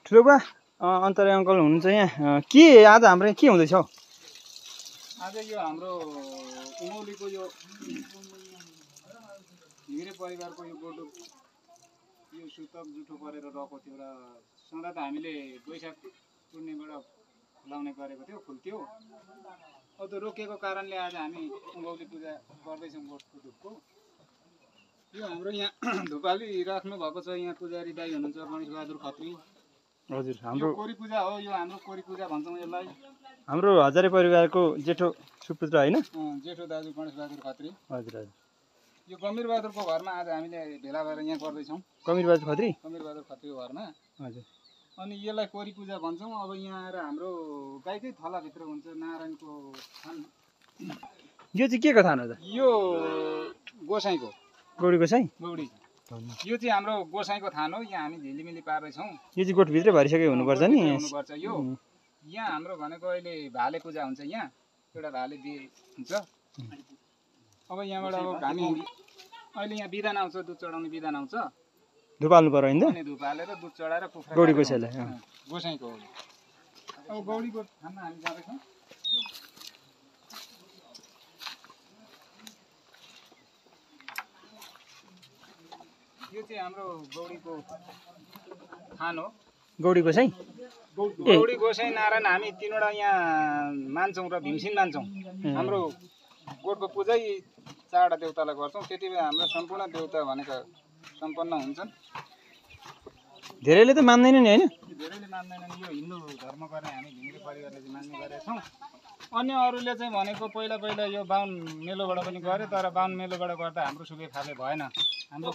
ठुलो बा अन्तरे अङ्कल हुनुहुन्छ यहाँ के आज हाम्रो के हुँदैछ हौ आज यो हाम्रो उमौलीको यो घिमिरे परिवारको यो गोडु यो सुतक जुठो परेर रहेको थियो र सधैँ त हामीले वैशाख पूर्णिमाबाट लाउने गरेको थियो फुल थियो अब त्यो रोकिएको कारणले आज हामी उमौली पूजा गर्दैछौँ गोठको धुपको यो हाम्रो यहाँ धुपाली राख्नु भएको छ यहाँ पुजारी दाइ हुनुहुन्छ गणेश बहादुर खत्री हजुर हाम्रो कोरी पूजा हो यो हाम्रो कोरी पूजा भन्छौँ यसलाई हाम्रो हजारे परिवारको जेठो सुपुत्र हैन जेठो दाजु गणेश बहादुर खत्री हजुर हजुर यो गम्भीर बहादुरको घरमा आज हामीले भेला भएर यहाँ गर्दैछौँ कमिर बहादुर खत्री गम्भीर बहादुर खत्रीको घरमा हजुर अनि यसलाई कोरी पूजा भन्छौँ अब यहाँ आएर हाम्रो गाईकै थलाभित्र हुन्छ नारायणको थान यो चाहिँ के को थान हो त यो गोसाईको गौडी गोसाई गौडी यो चाहिँ हाम्रो गोसाईको थान हो यहाँ हामी झिलिमिली पार्दैछौँ यो चाहिँ गोठभित्रै भरिसकेको हुनुपर्छ नि हुनुपर्छ यो यहाँ हाम्रो भनेको अहिले भाले पूजा हुन्छ यहाँ एउटा भाले दिए हुन्छ अब यहाँबाट अब हामी अहिले यहाँ बिधान आउँछ दुध चढाउने बिधान आउँछ धुप हाल्नु पर्यो होइन अनि धुप हालेर दुध चढाएर कुखुरा गौडी गोसाईलाई गोसाईको हो अब गौडीको थानमा हामी जाँदैछौँ यो चाहिँ हाम्रो गौडीको थान हो गौडी गोसाई गौडी गोसाई नारायण हामी तीनवटा यहाँ मान्छौँ र भीमसिन मान्छौँ हाम्रो गोठको पूजै चारवटा देवतालाई गर्छौँ त्यति बेला हाम्रो सम्पूर्ण देवता भनेका सम्पन्न हुन्छन् धेरैले त मान्दैन नि होइन धेरैले मान्दैनन् यो हिन्दू धर्म गर्ने हामी घिमिरे परिवारले चाहिँ मान्ने गरेका छौँ अन्य अरूले चाहिँ भनेको पहिला पहिला यो बाहुन मेलोबाट पनि गऱ्यो तर बाहुन मेलोबाट गर्दा हाम्रो सुके फाले भएन हाम्रो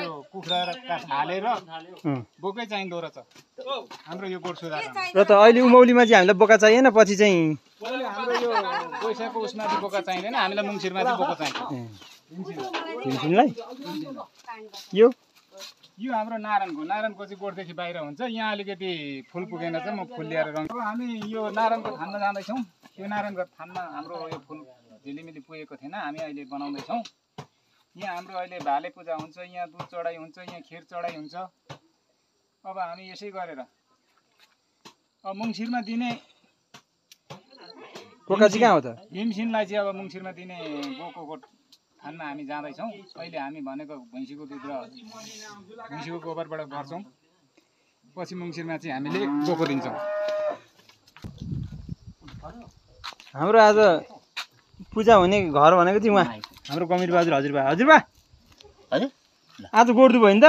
यो कुखुरा हालेर बोकै चाहिँदो रहेछ हाम्रो यो गोठ सुधार र त अहिले उमौलीमा चाहिँ हामीलाई बोका चाहिएन पछि चाहिँ पहिले हाम्रो यो पैसाको उसमा चाहिँ बोका चाहिँदैन हामीलाई मुङसिरमा चाहिँ बोका चाहिन्छ भीमसिनलाई यो यो हाम्रो नारायणको चाहिँ गोठदेखि बाहिर हुन्छ यहाँ अलिकति फुल पुगेन चाहिँ म फुल ल्याएर रङ हामी यो नारायणको थानमा जाँदैछौँ यो नारायणको थानमा हाम्रो यो फुल झिलिमिली पुगेको थिएन हामी अहिले बनाउँदैछौँ यहाँ हाम्रो अहिले भाले पूजा हुन्छ यहाँ दुध चढाइ हुन्छ यहाँ खिर चढाइ हुन्छ अब हामी यसै गरेर अब मुङसिरमा दिने बोका चाहिँ कहाँ हो त भीमसिनलाई चाहिँ अब मुङसिरमा दिने गोको थानमा हामी जाँदैछौँ अहिले हामी भनेको भैँसीको दुध र भैँसीको गोबरबाट गर्छौँ पछि मुङसिरमा चाहिँ हामीले गोको दिन्छौँ हाम्रो आज पूजा हुने घर भनेको चाहिँ उहाँ हाम्रो गम्भीर बहादुर हजुरबा हजुरबा हजुर आज गोठ दुप भयो नि त